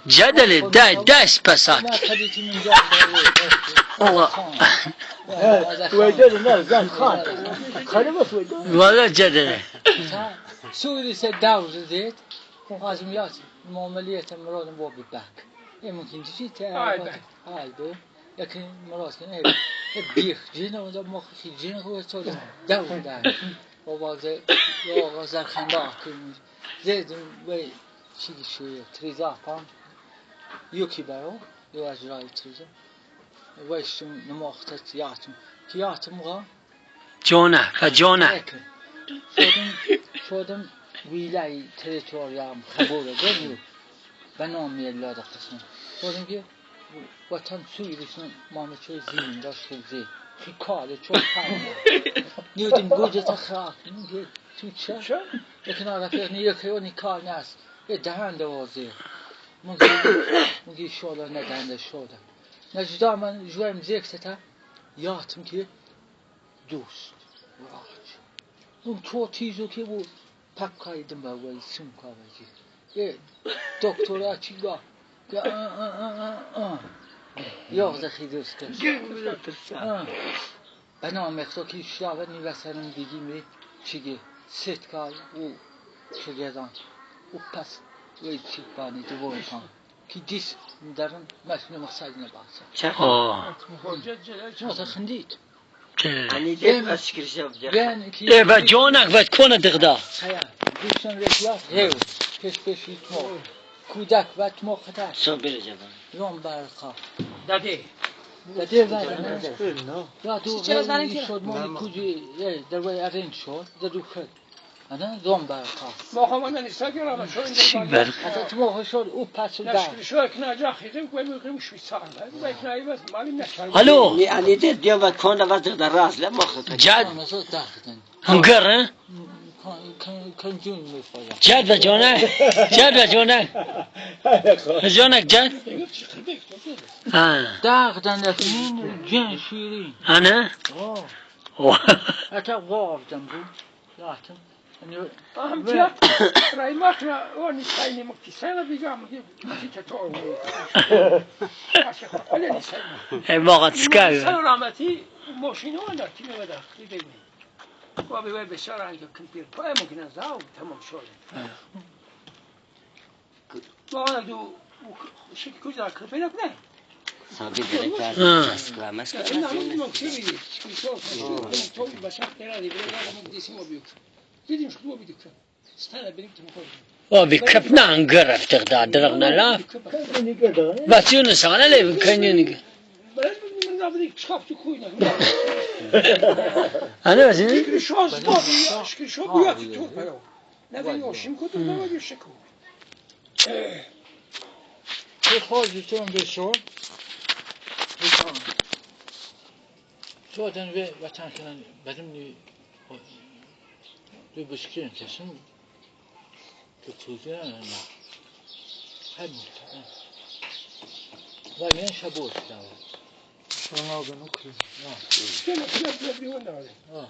جدل داس بسات والله والله جدل سوري سداوز زيت لازم ياتي معاملية مراد بوبي باك ممكن تجي هاي لكن مرات كان بيخ جينا ولا مخ جينا هو تقول داو داو وبعد يا غزال خندق زيد وي شيء شوية تريزا فام يوكي بارو يو أجرای تريزا ويش نماخت ياتم كياتم غا جونه فجونه شدم ویلای تریتوریام خبره دنیو بنام یلا دقیقا شدم که وطن سویدشون مامچه زین داشت زی خیکاله چون پنه نیودیم گوجه تا خاک میگه تو چه؟ یکی نرفیق نیه که اونی کار نست یه دهنده وازه مگه شالا نه دهنده شده نجدا من جوایم زیکته تا یادم که دوست وراج اون تو تیزو که بود پک کایدم با وی سم کارجی یه دکتر چیگا که یا زخی دوست کرد بنام خدا که شلاوه نیوسرم دیگی چیگه ست کال او شگردان او پس وی چی بانی دوباره کن که دیس درن مسئول مقصد نباشه چه؟ چه خندید و جانک و کنه دغدا دوستان رفیق هیو پس پسی تو کودک و تو خطر رام برخا داده داده و دو شد مامی کجی در وی ارین شد در دو خد انا رام برخا ما خواهم نساگر چی برخا حتی تو ما شد او پس در شو کنا جا خیدم کوی میگم شوی سال و کنا ایبس مالی نشار الو يعني دير ديال كون غادي الراس لا ما جاد هنگر جاد و جانک جاد و جانک جانک جاد داغدن لكن جن شيرين انا حتى غاردن بو لكن فهم جات راي ما احنا وني سايني مكتسانا بيجام كي اي ما تسكال سلامتي ماشينو انا كي ما دخل وابي وي بشارة عندك كمبيوتر فاي ممكن ازاو تمام شغل ما انا دو شي كوزا كبيرك نه صابي وابي كفنا عنقرف تغدا درغنا لا بس يونس انا لي كان انا بس Zaten ve vatan falan benim du beskrivelse kulturen hem var en şabot da. Şuna ben okuyayım. Ja.